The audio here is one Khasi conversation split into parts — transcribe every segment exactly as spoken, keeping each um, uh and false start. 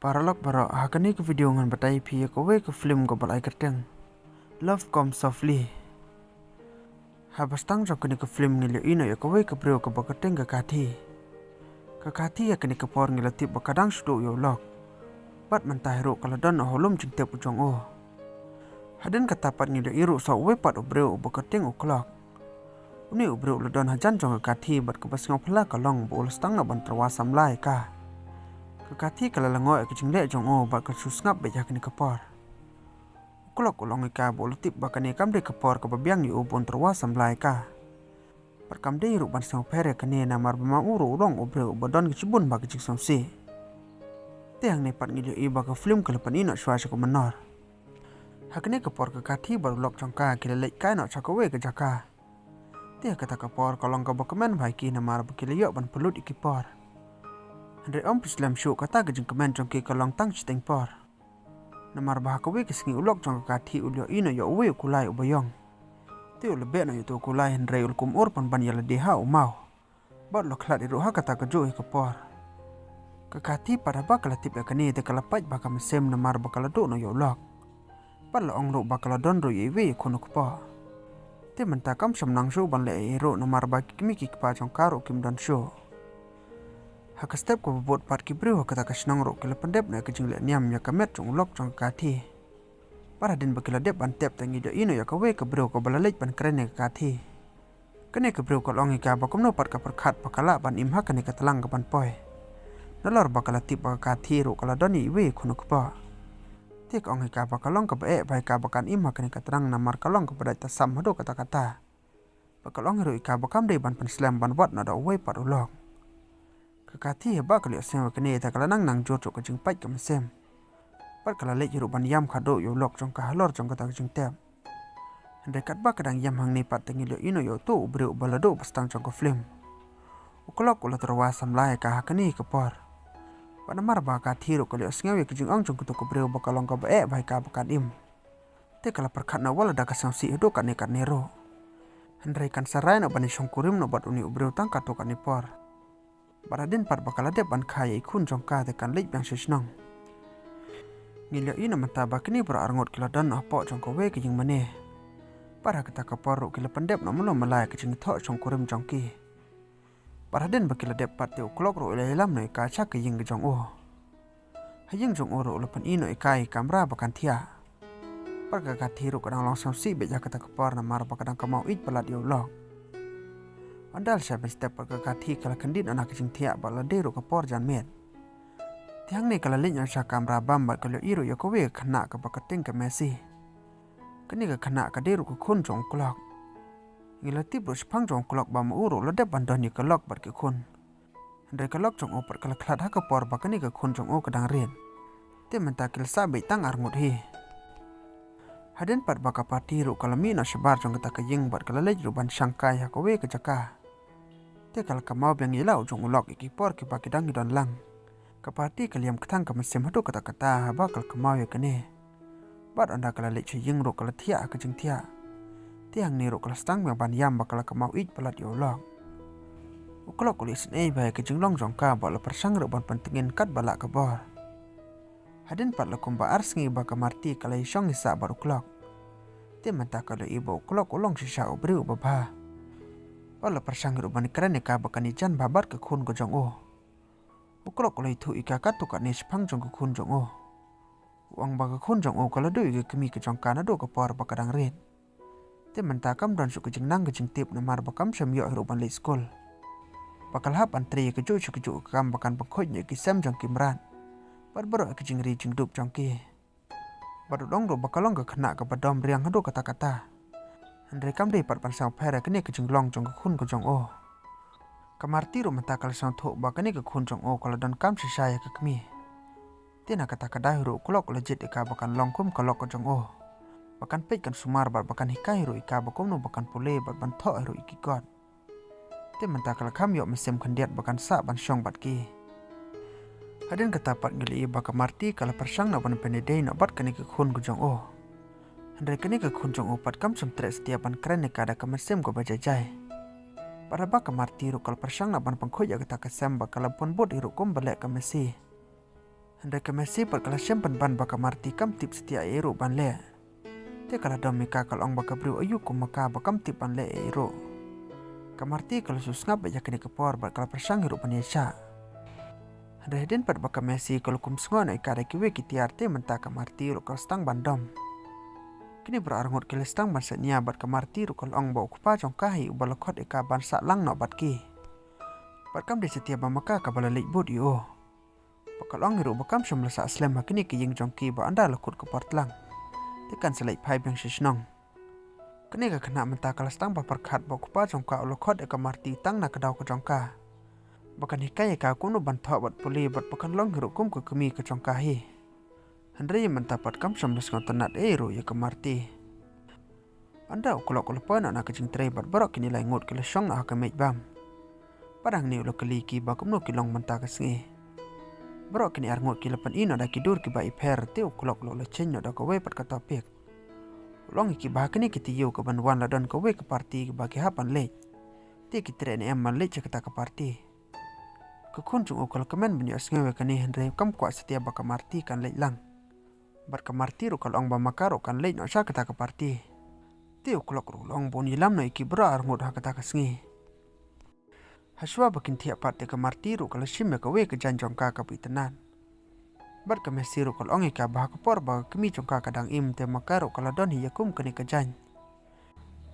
Paralok baroh, ha kane ka video ngan batai ïa phi ïa kawei ka film kaba la ai kyrteng Love Come Softly. Haba sdang jong kane ka film ngi la ïohi noh ïa kawei ka briew kaba kyrteng ka Kathy. Ka Kathy ha kane ka por ngi la tip ba ka dang shu duh ïa u lok. Bad mynta hi ruh ka la don ha u lum jingtep u jong u. Hadien kata pat ngi la ïohi ruh sa uwei pat u briew uba kyrteng u Klok. Une u briew u la don hajan jong ka Kathy bad kaba sngewphylla ka long ba u la sdang noh ban tyrwa samla ïa ka. Ka Kathy ka la lyngngoh ïa ka jingleh jong u bad ka la shu sngap beit ha kane ka por. U Klok u la ong ïa ka ba u la tip ba kane kam dei ka por kaba biang ïa u ban tyrwa samla ïa ka. Bad kam dei ruh ban sngewpher ïa kane namar ba ma u ruh u long u briew uba don ka jingshibun bad ka jingsngewsih. Te hangne pat ngi la ïohi ba ka film ka la pyni noh shuwa sha ka mynnor. Ha kane ka por ka Kathy bad u lok jong ka ki la leit kai noh sha kawei ka jaka. Te ha kata ka por ka long kaba kmen bha ïa ki namar ba ki la ïoh ban pynlut ïa ki por. Hynrei ym pynslem shuh, kata ka jingkmen jong ki ka long tang shiteng por. Namar ba ha kawei ka sngi u lok jong ka Kathy u la ïohi noh ïa uwei u kulai uba ïong. Te u la beh noh ïa uto u kulai hynrei u la kum ur pynban ïa lade ha u maw. Bad u la khlad ïa ruh ha kata kajuh hi ka por. Ka Kathy pat haba ka la tip ïa kane te ka la pait bha ka mynsiem namar ba ka la duh noh ïa u lok. Bad la ong ruh ba ka la don ruh ïa iwei i khun u kpoh. Te mynta kam shym nang shuh ban leh ei ei ruh namar ba ki kmie ki kpa jong ka ruh kim don shuh. Ha ka step kaba bud pat ki briew ha kata ka shnong ruh ki la pyndep noh ïa ka jingleh niam ïa ka met jong u lok jong ka Kathy. Bad hadien ba ki la dep ban tep te ngi la ïohi noh ïa kawei ka briew kaba la leit ban kren ïa ka Kathy. Kane ka briew ka la ong ïa ka ba kumno pat ka pyrkhat ba ka lah ban im ha kane ka tlang kaban poi. Nalor ba ka la tip ba ka Kathy ruh ka la don ïa iwei i khun u kpoh. Te ka ong ïa ka ba ka long kaba eh bha ïa ka ba kan im ha kane ka tlang namar ka long kaba dait tasam haduh katta katta. Ba ka la ong ruh ïa ka ba kam dei ban pynslem ban wad noh da uwei pat u lok. Ka Kathy haba ka la ïohsngew ïa kane te ka la nang nang jur shuh ka jingpait ka mynsiem. Bad ka la leit ruh ban ïam khatduh ïa u lok jong ka halor jong kata ka jingtep. Hynrei katba ka dang ïam hangne pat te ngi la ïohi noh ïa uto u briew uba la duh ba sdang jong ka film. U Klok u la tyrwa samla ïa ka ha kane ka por. Bad namar ba ka Kathy ruh ka la ïohsngew ïa ka jingong jong kato ka briew ba ka long kaba eh bha ïa ka ba kan im. Te ka la pyrkhat noh wat lada ka sngewsih haduh katne katne ruh. Hynrei kan sa rai noh ban ïashongkurim noh bad une u briew tang katto katne por. Bad hadien pat ba ka la dep ban kha ïa i khun jong ka te kan leit biang sha shnong. Ngi la ïohi noh mynta ba kine baroh arngut ki la don noh hapoh jong kawei ka ïing mane. Bad ha kata ka por ruh ki la pyndep noh mano mala ïa ka jingthoh shongkurim jong ki. Bad hadien ba ki la dep pat te u Klok ruh u la ïalam noh ïa ka sha ka ïing ka jong u. Ha ïing jong u ruh u la pyni noh ïa ka ïa i kamra ba kan thiah. Bad ka Kathy ruh ka dang long sngewsih beit ha kata ka por namar ba ka dang kynmaw ïeit palat ïa u lok. Ynda la shai ban step pat ka Kathy ka la kyndit noh na ka jingthiah bad la dei ruh ka por janmiet. Te hangne ka la leit noh sha kamra bam bad ka la ïohi ruh ïa kawei ka khynnah kaba kyrteng ka Maisie. Kane ka khynnah ka dei ruh ka khun jong u Klok. Ngi la tip ruh shaphang jong u Klok ba ma u ruh u la dep ban don ïa ka lok bad ki khun. Hynrei ka lok jong u pat ka la khlad ha ka por ba kane ka khun jong u ka dang rit. Te mynta ki la sah beit tang arngut hi. Hadien pat ba ka party ruh ka la mih noh shabar jong kata ka ïing bad ka la leit ruh ban shang kai ha kawei ka jaka. Te ka la kynmaw biang ïa la u jong u lok ïa ki por kiba ki dang ïadon lang. Ka party ka la ïam kthang ka mynsiem haduh katta katta haba ka la kynmaw ïa kane. Bad ynda ka la leit sha ïing ruh ka la thiah ha ka jingthiah. Te hangne ruh ka la sdang biang ban ïam ba ka la kynmaw ïeit palat ïa u lok. U Klok u la isynei bha ïa ka jinglong jong ka bad u la pyrshang ruh ban pyntngen katba lah ka bor. Hadien pat la kumba ar sngi ba ka Marti ka la ïashong ïasah bad u Klok. Te mynta ka la ïohi ba u Klok u long shisha u briew uba bha. Bad u la pyrshang ruh ban kren ïa ka ba kan ïajan bha bad ka khun ka jong u. U Klok u la ïathuh ïa ka katto katne shaphang jong ka khun jong u. U ong ba ka khun jong u ka la duh ïa ka kmie ka jong ka naduh ka por ba ka dang rit. Te mynta kam don shuh ka jingnang ka jingtip namar ba kam shym ïoh hi ruh ban leit skul. Ba ka la hap ban trei ïa kajuh sha kajuh ka kam ba kan pynkhuid noh ïa ki sem jong ki mrad. Bad baroh ïa ka jingri jingdup jong ki. Bad u ong ruh ba ka long ka khynnah kaba dom riang haduh katta katta. Hynrei kam dei pat ban sngewpher ïa kane ka jinglong jong ka khun ka jong u. Ka Marti ruh mynta ka la sngewthuh ba kane ka khun jong u ka la donkam shisha ïa ka kmie. Te na kata ka daw hi ruh u Klok u la jied ïa ka ba kan long kum ka lok ka jong u. Ba kan peit kan sumar bad ba kan hikai hi ruh ïa ka ba kumno ba kan pule bad ban thoh hi ruh ïa ki kot. Te mynta ka la kham ïoh mynsiem khyndiat ba kan sah ban shong bad ki. Hadien kata pat ngi la ïohi ba ka Marti ka la pyrshang noh ban pynïadei noh bad kane ka khun ka jong u. Hynrei kane ka khun jong u pat kam shym treh satia ban kren ïa ka da ka mynsiem kaba jai jai. Bad haba ka Marti ruh ka la pyrshang noh ban pynkhuid ïa kata ka sem bad ka la bun bud hi ruh kumba leh ka Maisie. Hynrei ka Messi pat ka la shem pynban ba ka Marti kam tip satia ei ruh ban leh. Te ka la dom ïa ka, ka la ong ba ka briew aïu kum ma ka ba kam tip ban leh ei ruh. Ka Marti ka la shu sngap beit ïa kane ka por bad ka la pyrshang hi ruh ban ïaishah. Hynrei hadien pat ba ka Messi ka la kum sngew noh ïa ka da kiwei ki tiar, te mynta ka Marti ruh ka la sdang ban dom. Kine baroh arngut ki la sdang ban sait nia bad ka Marti ruh ka la ong ba u kpa jong ka hi uba la khot ïa ka ban sah lang noh bad ki. Bad kam dei satia ba ma ka kaba la leit bud ïa u. Ba ka la ong hi ruh ba kam shym la sah slem ha kine ki ïing jong ki ba ynda la kut ka por tlang, te kan sa leit phai biang sha shnong. Kane ka khynnah mynta ka la sdang ba pyrkhat ba u kpa jong ka u la khot ïa ka Marti tang na ka daw ka jong ka, ba kan hikai ïa ka kumno ban thoh bad pule bad ba kan long hi ruh kum ka kmie ka jong ka hi. Hynrei mynta pat kam shym la sngewtynnat ei ruh ïa ka Marti. Ynda u Klok u la poi noh na ka jingtrei bad baroh kine lai ngut ki la shong noh ha ka meit bam. Bad hangne u la kylli ki ba kumno ki long mynta ka sngi. Baroh kine arngut ki la pyni noh da ki dur kiba ipher, te u Klok ruh u la cheng noh da kawei pat ka topic. U la ong ïa ki ba ha kane ka taïew kaban wan la don kawei ka party kaba ki hap ban leit. Te ki treh ne em ban leit sha kata ka party. Ka khun jong u ka la kmen ban ïohsngew ïa kane, hynrei kam kwah satia ba ka Marti kan leit lang. Bad ka Marti ruh ka la ong ba ma ka ruh kan leit noh sha kata ka party. Te u Klok ruh u la ong ba un ïalam noh ïa ki baroh arngut ha kata ka sngi. Hashwa ba kin thiah pat, te ka Marti ruh ka la shim ïa kawei ka jaiñ jong ka kaba itynnad. Bad ka Messi ruh ka la ong ïa ka ba ha ka por ba ka kmie jong ka ka dang im, te ma ka ruh ka la don hi ïa kum kane ka jaiñ.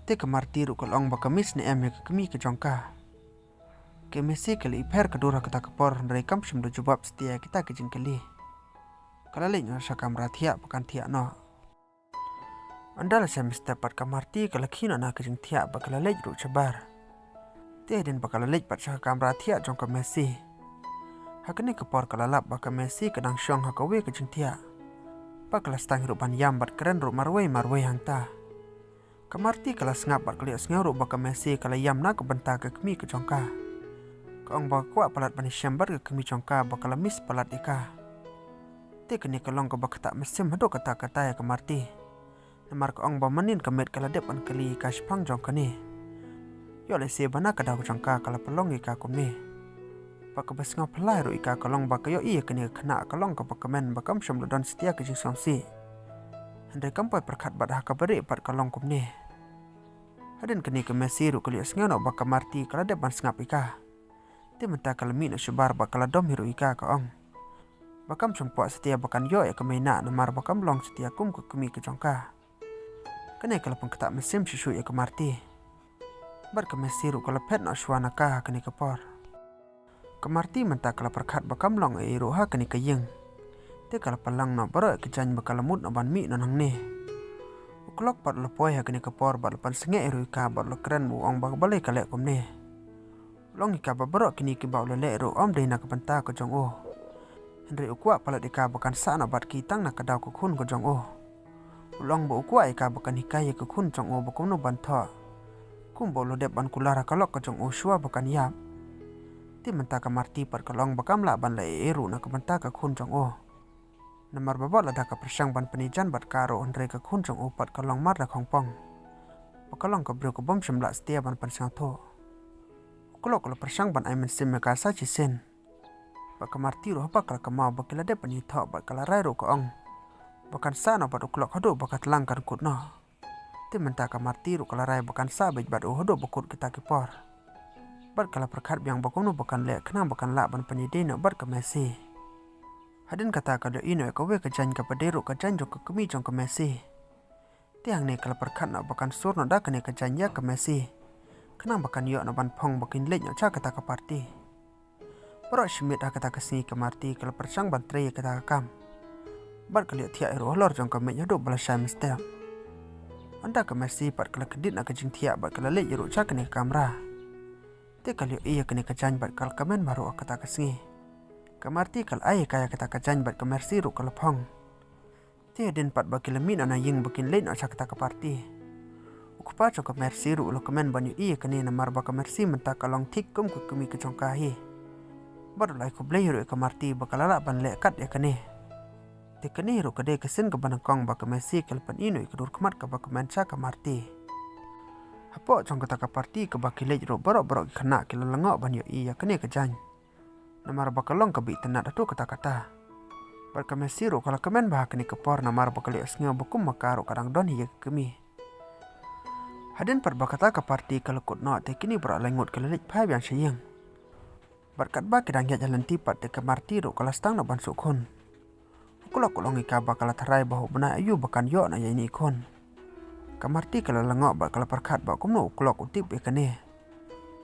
Te ka Marti ruh ka la ong ba ka miss ne em ïa ka kmie ka jong ka. Ka Messi ka la ipher ka dur ha kata ka por, hynrei kam shym da jubab satia ïa kita ki jingkylli. Ka la leit noh sha kamra thiah ba kan thiah noh. Ynda la shai mynstep pat, ka Marti ka la khie noh na ka jingthiah bad ka la leit ruh shabar. Te hadien ba ka la leit pat sha ka kamra thiah jong ka Messi, ha kane ka por ka la lap ba ka Messi ka dang shong ha kawei ka jingthiah. Bad ka la sdang hi ruh ban ïam bad kren ruh marwei marwei hangta. Ka Marti ka la sngap bad ka la ïohsngew ruh ba ka Messi ka la ïam na ka bynta ka kmie ka jong ka. Ka ong ba ka kwah palat ban ïashem bad ka kmie jong ka ba ka la miss palat ïa ka. Te kane ka long kaba ktah mynsiem haduh katta katta ïa ka Marti. Namar ka ong ba mynnin ka miet ka la dep ban kylli ïa ka shaphang jong kane. Ïoh lehse ba na ka daw ka jong ka ka la pynlong ïa ka kumne. Bad kaba sngewphylla ruh ïa ka ka long ba ka ïohi ïa kane ka khynnah ka long kaba kmen ba kam shym la don satia ka jingsngewsih. Hynrei kam poi pyrkhat bad ha kaba rieh pat ka long kumne. Hadien kane ka Messi ruh ka la ïohsngew noh ba ka Marti ka la dep ban sngap ïa ka. Te mynta ka la mih noh shabar bad ka la dom hi ruh ïa ka, ka ong ba kam shym kwah satia ba kan ïoh ïa ka Meina namar ba kam long satia kum ka kmie ka jong ka. Kane ka la pynktah mynsiem shuh shuh ïa ka Marti. Bad ka Messi ruh ka la phet noh shuwa na ka ha kane ka por. Ka Marti mynta ka la pyrkhat ba kam long ei ruh ha kane ka ïing. Te ka la pynlang noh baroh ïa ka jaiñ ba ka la mut noh ban mih noh nangne. U Klok pat u la poi ha kane ka por bad la pynsangeh ruh ïa ka bad u la kren, u ong ba balei ka leh kumne. U la ong ïa ka ba baroh kine kiba u la leh ruh ym dei na ka bynta ka jong u. Hynrei u kwah palat ïa ka ba kan sah noh bad ki tang na ka daw ka khun ka jong u. U la ong ba u kwah ïa ka ba kan hikai ïa ka khun jong u ba kumno ban thoh, kumba u la dep ban kular ha ka lok ka jong u shuwa ba kan ïap. Te mynta ka Marti pat ka la ong ba kam lah ban leh ei ei ruh na ka bynta ka khun jong u. Namar ba bad lada ka pyrshang ban pynïajan bad ka ruh, hynrei ka khun jong u pat ka long mar da khongpong, ba ka long ka briew ka bym shym lah satia ban pynsngewthuh. U Klok u la pyrshang ban ai mynsiem ïa ka sa shisien. Bad ka Marti ruh haba ka la kynmaw ba ki la dep ban ïathoh bad ka la rai ruh, ka ong ba kan sah noh bad u Klok haduh ba ka tlang kan kut noh. Te mynta ka Marti ruh ka la rai ba kan sah beit bad u haduh ba kut kita ki por. Bad ka la pyrkhat biang ba kumno ba kan leh khnang ba kan lah ban pynïadei noh bad ka Messi. Hadien kata ka la ïohi noh ïa kawei ka jaiñ kaba dei ruh ka jaiñ jong ka kmie jong ka Messi. Te hangne ka la pyrkhat noh ba kan sur noh da kane ka jaiñ ïa ka Messi, khnang ba kan ïoh noh ban phong ba kin leit noh sha kata ka party. Baroh shi miet ha kata ka sngi ka Marti ka la pyrshang ban trei ïa kata ka kam. Bad ka la ïohthiah ïa ruh halor jong ka miej haduh ba la shai mynstep. Ynda ka Messi pat ka la kyndit na ka jingthiah bad ka la leit ïa ruh sha kane ka kamra. Te ka la ïohi ïa kane ka jaiñ bad ka la kmen baroh ha kata ka sngi. Ka Marti ka la ai ïa ka ïa kata ka jaiñ bad ka Mercy ruh ka la phong. Te hadien pat ba ki la mih noh na ïing ba kin leit noh sha kata ka party, u kpa jong ka Mercy ruh u la kmen ban ïohi ïa kane namar ba ka Mercy mynta ka long thik kum ka kmie ka jong ka hi. Bad u la ai khublei ruh ïa ka Marti ba ka la lah ban leh kat ïa kane. Te kane ruh ka dei ka sien kaba nyngkong ba ka Mercy ka la pyni noh ïa ka dur khmat kaba kmen sha ka Marti. Hapoh jong kata ka party kaba ki leit ruh baroh baroh ki khynnah ki la lyngngoh ban ïohi ïa kane ka jaiñ. Namar ba ka long kaba itynnad haduh katta katta. Bad ka Messi ruh ka la kmen bha ha kane ka por namar ba ka la ïohsngew ba kum ma ka ruh ka dang don hi ïa ka kmie. Hadien pat ba kata ka party ka la kut noh te kine baroh lai ngut ka la leit phai biang sha ïing. Bad katba ki dang ïaid ha lynti pat te ka Marti ruh ka la sdang noh ban shu khun. U Klok u la ong ïa ka ba ka la tharai ba ha u bnai aïu ba kan ïoh noh ïa ine i khun. Ka Marti ka la lyngngoh bad ka la pyrkhat ba kumno u Klok u tip ïa kane.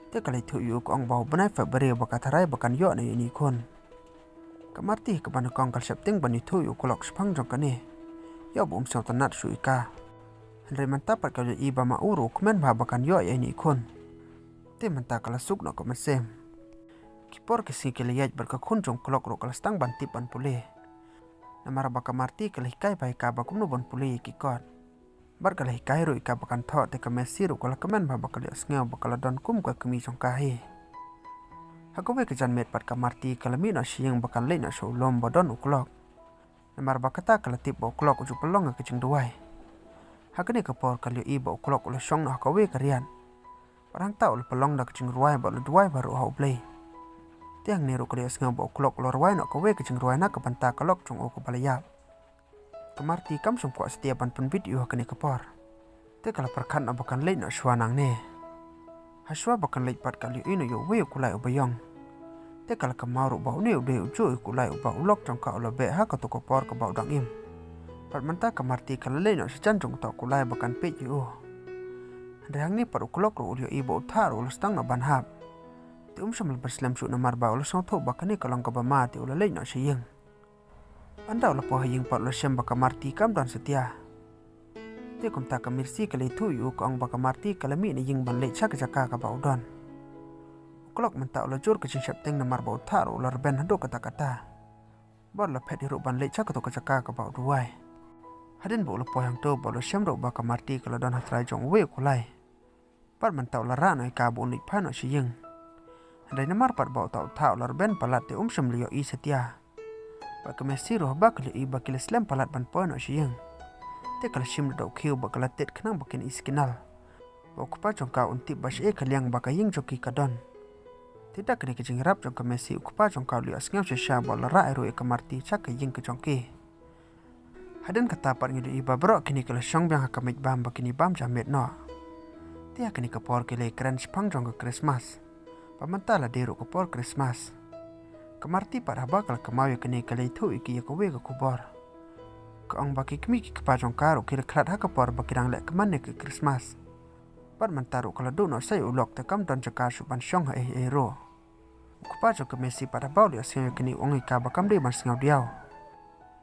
Te ka la ïathuh ïa u ka ong ba ha u bnai February ba ka tharai ba kan ïoh noh ïa ine i khun. Ka Marti ha kaba nyngkong ka la sheptieng ban ïathuh ïa u Klok shaphang jong kane. Ïoh ba um sngewtynnat shuh ïa ka. Hynrei mynta pat ka la ïohi ba ma u ruh u kmen bha ba kan ïoh ïa ine i khun. Te mynta ka la suk noh ka mynsiem. Ki por ki sngi ki la ïaid bad ka khun jong u Klok ruh ka la sdang ban tip ban pule. Namar ba ka Marti ka la hikai bha ïa ka ba kumno ban pule ïa ki kot. Bad ka la hikai ruh ïa ka ba kan thoh te ka Messi ruh ka la kmen bha ba ka la ïohsngew ba ka la don kum ka kmie jong ka hi. Ha kawei ka janmiet pat ka Marti ka la mih noh sha ïing ba kan leit noh sha u lum ba don u Klok. Namar ba kata ka la tip ba u Klok u ju pynlong ïa ka jingduwai. Ha kane ka por ka la ïohi ba u Klok u la shong noh ha kawei ka riat. Bad hangta u la pynlong da ka jingrwai bad u la duwai bha ruh ha U Blei. Te hangne ruh ka la ïohsngew ba u Klok u la rwai noh kawei ka jingrwai na ka bynta ka lok jong u kaba la ïap. Ka Marti kam shym kwah satia ban pynbit ïa u ha kane ka por. Te ka la pyrkhat noh ba kan leit noh shuwa nangne. Ha shuwa ba kan leit pat ka la ïohi noh ïa uwei u kulai uba ïong. Te ka la kynmaw ruh ba une u dei u juh u kulai uba u lok jong ka u la beh ha kato ka por kaba u dang im. Bad mynta ka Marti ka la leit noh shajan jong uta u kulai ba kan peit ïa u. Hynrei hangne pat u Klok ruh u la ïohi ba u thah ruh u la sdang noh ban hap. Te um shym la pynslem shuh namar ba u la sngewthuh ba kane ka long kaba ma te u la leit noh sha ïing. Ynda u la poi ha ïing pat u la shem ba ka Marti kam don satia. Te kumta ka Mercy ka la ïathuh ïa u ka ong ba ka Marti ka la mih na ïing ban leit sha ka jaka kaba u don. U Klok mynta u la jur ka jingsheptieng namar ba u thah ruh u la rben haduh katta katta. Bad u la phet hi ruh ban leit sha kato ka jaka kaba u duwai. Hadien ba u la poi hangto bad u la shem ruh ba ka Marti ka la don ha trai jong uwei u kulai. Bad mynta u la rah noh ïa ka ba un leit phai noh sha ïing. Hynrei namar pat ba uta u thah u la rben palat te um shym la ïohi satia. Bad ka Mercy ruh haba ka la ïohi ba ki la slem palat ban poi noh sha ïing. Te ka la shim da u khiew bad ka la tied khnang ba kin ïohi skinal. Ba u kpa jong ka un tip ba shaei ka liang ba ka ïing jong ki ka don. Te da kane ka jingïarap jong ka Mercy u kpa jong ka u la ïohsngew shisha bad u la rah ïa ruh ïa ka Marti sha ka ïing ka jong ki. Hadien kata pat ngi la ïohi ba baroh kine ki la shong biang ha ka meit bam ba kine bam ja miet noh. Te ha kane ka por ki la ïakren shaphang jong ka Christmas. Ba mynta la dei ruh ka por Christmas. Ka Marti pat haba ka la kynmaw ïa kane ka la ïathuh ïa ki ïa kawei ka khubor. Ka ong ba ki kmie ki kpa jong ka ruh ki la khlad ha ka por ba ki dang leh kmen ïa ka Christmas. Bad mynta ruh ka la duh noh sa ïa u Klok te kam don jaka shuh ban shong haei haei ruh. U kpa jong ka Mercy pat haba u la ïohsngew ïa kane u ong ïa ka ba kam dei ban sngew diaw.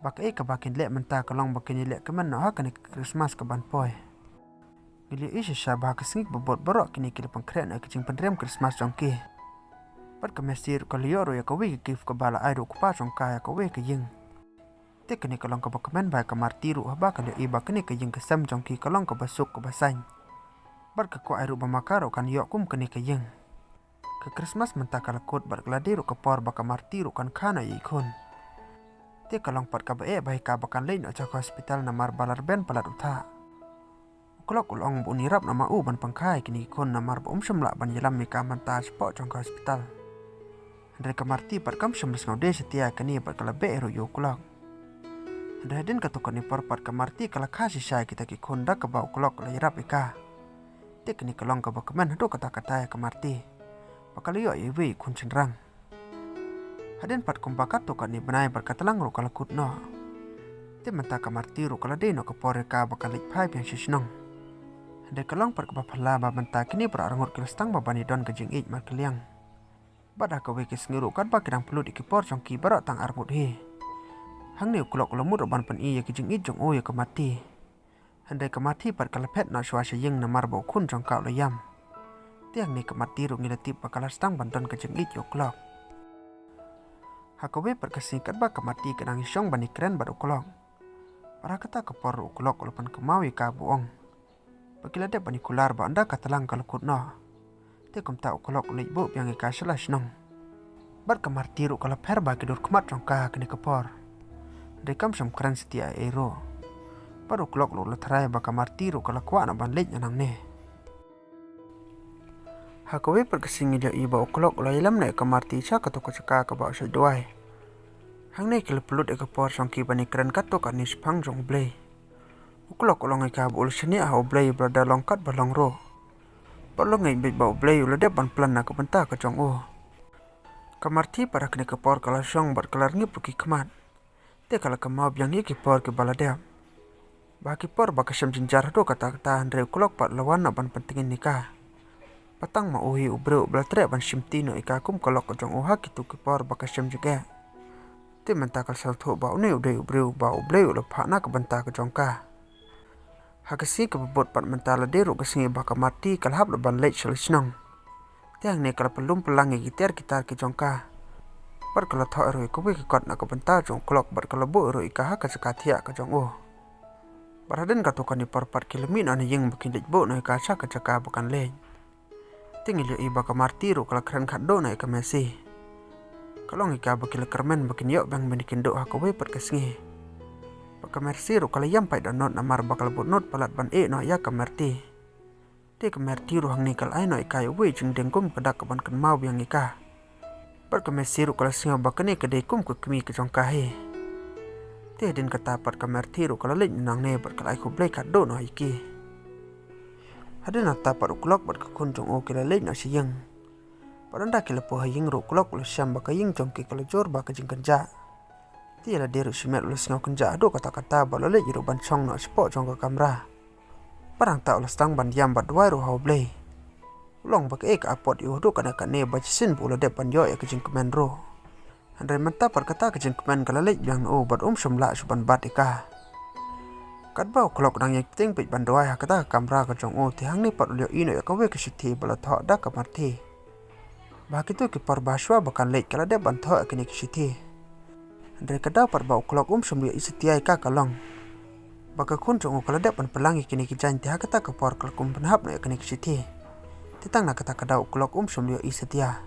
Ba kaei kaba kin leh mynta ka long ba kin ïaleh kmen noh ha kane ka Christmas kaban poi. Ngi la ïohi shisha ba ha ka sngi kaba bud baroh kine ki la pynkhreh noh ïa ka jingpynrem Christmas jong ki. Bad ka Mercy ruh ka la ïoh ruh ïa kawei ka gift kaba la ai da u kpa jong ka ïa kawei ka ïing. Te kane ka long kaba kmen bha ïa ka Marti ruh haba ka la ïohi ba kane ka ïing ka sem jong ki ka long kaba suk kaba saiñ. Bad ka kwah ai ruh ba ma ka ruh kan ïoh kum kane ka ïing. Ka Christmas mynta ka la kut bad ka la dei ruh ka por ba ka Marti ruh kan kha noh ïa i khun. Te ka long pat kaba eh bha ïa ka ba kan leit noh sha ka hospital namar ba la rben palat u thah. U Klok u la ong ba un ïarap noh ma u ban pynkha ïa kine ki khun namar ba um shym lah ban ïalam ïa ka mynta shapoh jong ka hospital. Hynrei ka Marti pat kam shym la sngewdei satia ïa kane bad ka la beh ruh ïa u Klok. Hynrei hadien katto katne por pat ka Marti ka la kha shisha ïa kita ki khun da kaba u Klok u la ïarap ïa ka. Te kane ka long kaba kmen haduh katta katta ïa ka Marti. Ba ka la ïoh ïa iwei i khun shynrang. Hadien pat kumba katto katne bnai bad ka tlang ruh ka la kut noh. Te mynta ka Marti ruh ka la dei noh ka por ïa ka ba ka leit phai biang sha shnong. Hynrei ka long pat kaba phylla ba mynta kine baroh arngut ki la sdang ba ban ïadon ka jingïeit markylliang. Bad ha kawei ka sngi ruh katba ki dang pynlut ïa ki por jong ki baroh tang arngut hi. Hangne u Klok u la mut ruh ban pyni ïa ka jingïeit jong u ïa ka Marti. Hynrei ka Marti pat ka la phet noh shuwa sha ïing namar ba u khun jong ka u la ïam. Te hangne ka Marti ruh ngi la tip ba ka la sdang ban don ka jingïeit ïa u Klok. Ha kawei pat ka sngi katba ka Marti ka dang ïashong ban ïakren bad u Klok. Bad ha kata ka por ruh u Klok u la pynkynmaw ïa ka ba u ong ba ki la dep ban ïakular ba ynda ka tlang ka la kut noh. Te kumta u Klok u leit buh biang ïa ka sha la shnong. Bad ka Marti ruh ka la pher bha ki dur khmat jong ka ha kane ka por. Hynrei kam shym kren satia ei ei ruh. Bad u Klok ruh u la tharai ba ka Marti ruh ka la kwah noh ban leit na nangne. Ha kawei pat ka sngi ngi la ïohi ba u Klok u la ïalam noh ïa ka Marti sha kato ka jaka kaba u shait duwai. Hangne ki la pynlut ïa ka por shong ki ban ïakren katto katne shaphang jong U Blei. U Klok u long ïa ka ba u la shaniah ha U Blei ba la da long kat ba long ruh. Bad u la ngeit beit ba U Blei u la dep ban plan na ka bynta ka jong u. Ka Marthi pat ha kane ka por ka la shong bad ka la rngip ruh ki khmat. Te ka la kynmaw biang ïa ki por ki ba la dep. Ba ha ki por ba ka shem jynjar haduh katta katta hynrei u Klok pat u la wan noh ban pyntngen ïa ka. Ba tang ma u hi u briew ba la treh ban shimti noh ïa ka kum ka lok ka jong u ha kito ki por ba ka shem jingeh. Te mynta ka la sngewthuh ba une u dei u briew ba U Blei u la phah na ka bynta ka jong ka. Ha ka sngi kaba bud pat mynta la dei ruh ka sngi ba ka Marthi ka la hap lah ban leit sha la shnong. Te hangne ka la pynlum pynlang ïa ki tiar ki tar ki jong ka. Bad ka la thoh ruh ïa kawei ka kot na ka bynta jong u Klok bad ka la buh ruh ïa ka ha ka jaka thiah ka jong u. Bad hadien katto katne por pat ki la mih noh na ïing ba kin leit buh noh ïa ka sha ka jaka ba kan leit. Te ngi la ïohi ba ka Marthi ruh ka la kren khatduh noh ïa ka Mercy. Ka long ïa ka ba ki la kyrmen ba kin ïoh biang ban kin duh ha kawei pat ka sngi. Ba ka Mercy ruh ka la ïam paidbah nud namar ba ka la bud nud palat ban ïeh noh ïa ka Marthi. Te ka Marthi ruh hangne ka la ai noh ïa ka ïa uwei u jingdeng kum ka dak ka ban kynmaw biang ïa ka. Bad ka Mercy ruh ka la sngew ba kane ka dei kum ka kmie ka jong ka hi. Te hadien kata pat ka Marthi ruh ka la leit na nangne bad ka la ai khublei khatduh noh ïa ki. Hadien nangta pat u Klok bad ka khun jong u ki la leit noh sha ïing. Bad ynda ki la poi ha ïing ruh u Klok u la shem ba ka ïing jong ki ka la jur bha ka jingkynjah. Te ïa lade ruh shimet u la sngew kynjah haduh katta katta bad u la leit ruh ban shong noh shapoh jong ka kamra. Bad hangta u la sdang ban ïam bad duwai ruh ha U Blei. U la ong ba kaei ka apot ïa u haduh katne katne ba shisien ba u la dep ban ïoh ïa ka jingkmen ruh. Hynrei mynta pat kata ka jingkmen ka la leit biang na u bad um shym lah shuh ban bat ïa ka. Katba u Klok u dang ïeng bteng beit ban duwai ha kata ka kamra ka jong u te hangne pat u la ïohi noh ïa kawei ka shithi ba la thoh da ka Marthi. Ba ha kito ki por ba shuwa ba kan leit ka la dep ban thoh ïa kane ka shithi. Hynrei ka daw pat ba u Klok um shym la ïohi satia ïa ka ka long ba ka khun jong u ka la dep ban pynlang ïa kine ki jaiñ te ha kata ka por ka la kum pynhap noh ïa kane ka shithi. Te tang na kata ka daw u Klok um shym la ïohi satia.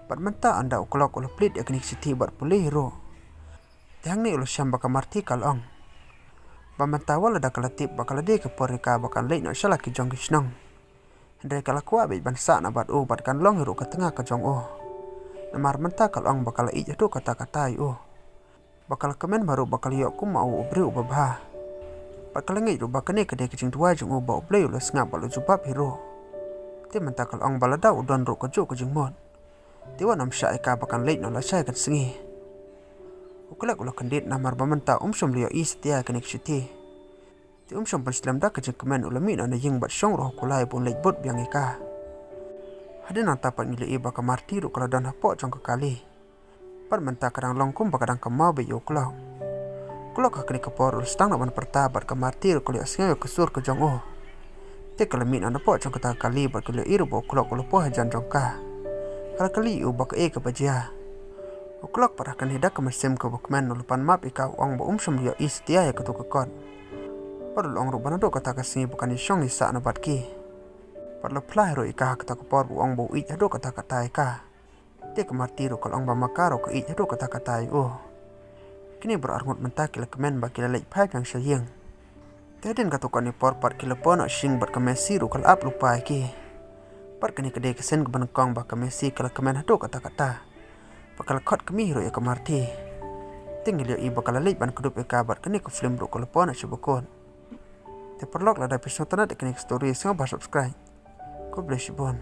Bad mynta ynda u Klok u la plie ïa kane ka shithi bad pule hi ruh. Te hangne u la shem ba ka Marthi ka la ong ba mynta wat lada ka la tip ba ka la dei ka por ïa ka ba kan leit noh sha la ki jong ki shnong. Hynrei ka la kwah beit ban sah na bad u bad kan long hi ruh ka tnga ka jong u. Namar mynta ka la ong ba ka la ïeit haduh katta katta ïa u. Ba ka la kmen bha ruh ba ka la ïoh kum ma u u briew uba bha. Bad ka la ngeit ruh ba kane ka dei ka jingduwai jong u ba U Blei u la sngap bad u la jubab hi ruh. Te mynta ka la ong ba lada u don ruh kajuh ka jingmut. Te wat nym shah ïa ka ba kan leit noh lashai ka sngi. U Klok u la kyndit namar ba mynta um shym la ïohi satia ïa kane ka shithi. Te um shym pynslem da ka jingkmen u la mih noh na ïing bad shong ruh ha u kulai ba un leit bud biang ïa ka. Hadien nangta pat ngi la ïohi ba ka Marthi ruh ka la don hapoh jong ka kali. Bad mynta ka dang long kum ba ka dang kynmaw beit ïa u Klok. U Klok ha kane ka por u la sdang noh ban pyrta bad ka Marthi ruh ka la ïohsngew ïa ka sur ka jong u. Te ka la mih noh napoh jong kata ka kali bad ka la ïohi ruh ba u Klok u la poi hajan jong ka. Ka la kylli ïa u ba kaei kaba jia. U Klok pat ha kane da ka mynsiem kaba kmen u la pan map ïa ka, u ong ba um shym la ïohi satia ïa kato ka kot. Bad u la ong ruh ba naduh kata ka sngi ba kan ïashong ïasah na bad ki. Bad u la phla hi ruh ïa ka ha kata ka por ba u ong ba u ïeit haduh katta katta ïa ka. Te ka Marthi ruh ka la ong ba ma ka ruh ka ïeit haduh katta katta ïa u. Kine baroh arngut mynta ki la kmen ba ki la leit phai biang sha ïing. Te hadien katto katne por pat ki la poi noh sha ïing bad ka Mercy ruh ka la ap lypa ïa ki. Bad kane ka dei ka sien kaba nyngkong ba ka Mercy ka la kmen haduh katta katta. Bad ka la khot kmie hi ruh ïa ka Marthi. Te ngi la ïohi ba ka la leit ban kdup ïa ka bad kane ka film ruh ka la poi noh sha ba kut. Te paralok lada phi sngewtynnat ïa kane ka story sngewbha subscribe. Khublei shibun.